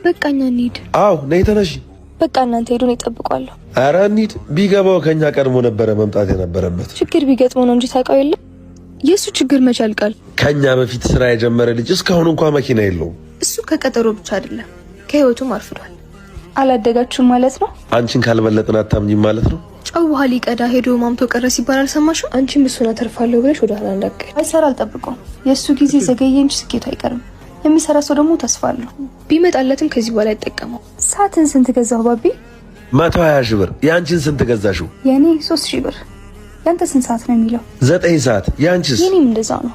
በቃ እኛ እንሂድ። አዎ ነይ ተነሺ። በቃ እናንተ ሄዱን እጠብቋለሁ። ኧረ እንሂድ። ቢገባው ከኛ ቀድሞ ነበረ መምጣት የነበረበት። ችግር ቢገጥመው ነው እንጂ ታውቀው የለም የእሱ ችግር መች ያልቃል። ከኛ በፊት ስራ የጀመረ ልጅ እስካሁን እንኳን መኪና የለውም። እሱ ከቀጠሮ ብቻ አይደለም ከህይወቱም አርፍዷል። አላደጋችሁም ማለት ነው። አንቺን ካልበለጥን አታምኝም ማለት ነው። ጨው ውሃ ሊቀዳ ሄዶ ማምቶ ቀረ ሲባል አልሰማሽም? አንቺም እሱን አተርፋለሁ ብለሽ ወደ ኋላ እንዳትቀሪ። አይሰራ አልጠብቀውም። የእሱ ጊዜ ዘገየ እንጂ ስኬቱ አይቀርም። የሚሰራ ሰው ደግሞ ተስፋ አለው። ቢመጣለትም ከዚህ በኋላ አይጠቀመው። ሰዓትን ስንት ገዛሁ ባቢ? 120 ሺህ ብር። የአንቺን ስንት ገዛሽው? የእኔ 3,000 ብር። ያንተ ስንት ሰዓት ነው የሚለው? 9 ሰዓት። የአንቺስ? የኔም እንደዛው ነው።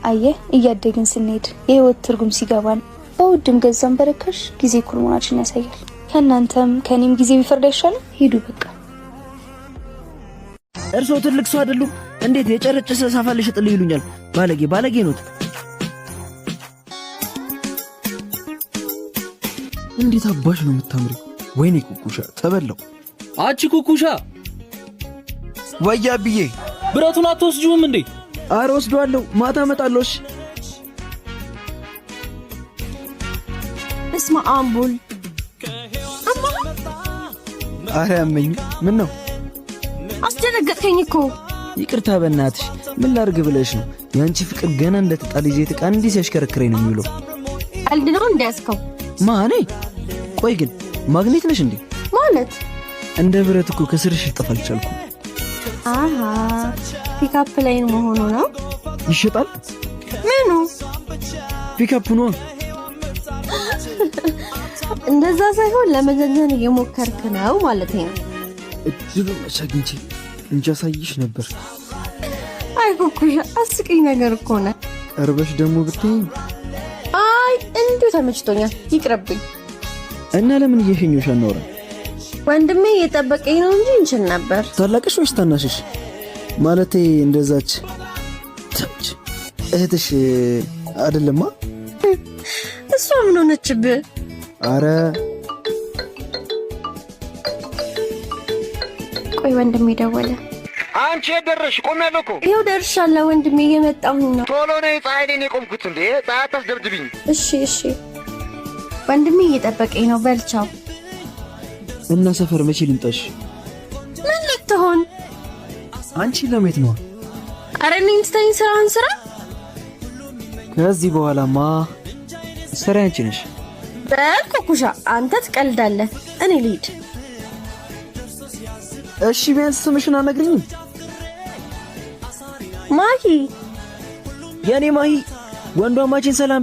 አየህ፣ እያደግን ስንሄድ የህይወት ትርጉም ሲገባን በውድም ገዛም በረካሽ ጊዜ እኩል መሆናችን ያሳያል። ከእናንተም ከእኔም ጊዜ ቢፈርድ አይሻልም? ሂዱ በቃ። እርስዎ ትልቅ ሰው አይደሉም? እንዴት የጨረጨሰ ሳፋ ልሽጥልህ ይሉኛል? ባለጌ ባለጌ ኖት። እንዴት አባሽ ነው የምታምሪው? ወይኔ ኩኩሻ ተበላው። አንቺ ኩኩሻ፣ ወያ ብዬ ብረቱን አትወስጂውም እንዴ? አረ ወስደዋለሁ፣ ማታ እመጣለሁ። እሺ። እስማ አምቡል። አረ ያመኝ። ምን ነው? አስደነገጥከኝ እኮ። ይቅርታ በእናትሽ፣ ምን ላድርግ ብለሽ ነው? የአንቺ ፍቅር ገና እንደተጣለ ዘይት ዕቃ እንዲህ ሲያሽከረክረኝ ነው የሚውለው። ቀልድ ነው እንደያዝከው? ማኔ? ቆይ ግን ማግኔት ነሽ እንዴ? ማለት? እንደ ብረት እኮ ከስርሽ ልጠፋ አልቻልኩም። አሃ፣ pickup line መሆኑ ነው። ይሸጣል? ምኑ? ፒካፕ ነዋ። እንደዛ ሳይሆን ለመዘንዘን እየሞከርክ ነው ማለት ነው። እድሉን መች አግኝቼ እንጂ አሳይሽ ነበር። አይ ኩኩሻ፣ አስቂኝ ነገር እኮ ነህ። ቀርበሽ ደግሞ ብትይኝ። አይ እንዲሁ ተመችቶኛል፣ ይቅርብኝ። እና ለምን እየሸኘሁሽ አናወራም? ወንድሜ እየጠበቀኝ ነው እንጂ እንችል ነበር። ታላቅሽ ወይስ ታናሽሽ? ማለቴ እንደዛች ተች እህትሽ አይደለማ? እሷ ምን ሆነችብህ? አረ ቆይ ወንድሜ ደወለ። አንቺ የት ደረስሽ? ቆሜያለሁ እኮ። ይኸው ደርሻለሁ ወንድሜ፣ እየመጣሁኝ ነው። ቶሎ ነይ፣ ፀሐይ ላይ ነው የቆምኩት። እንዴ ፀሐይ አታስደብድብኝ። እሺ እሺ፣ ወንድሜ እየጠበቀኝ ነው። በልቻው። እና ሰፈር መቼ ልምጣሽ? ምን ልትሆን? አንቺ ለሜት ነው። አረ እኔን ትተኝ ስራህን ስራ። ከዚህ በኋላማ ስራ አንቺ ነሽ። በል ኩኩሻ፣ አንተ ትቀልዳለህ፣ እኔ ልሂድ። እሺ ቢያንስ ስምሽን አነግሪኝም? ማሂ። የኔ ማሂ፣ ወንዷ ማችን ሰላም።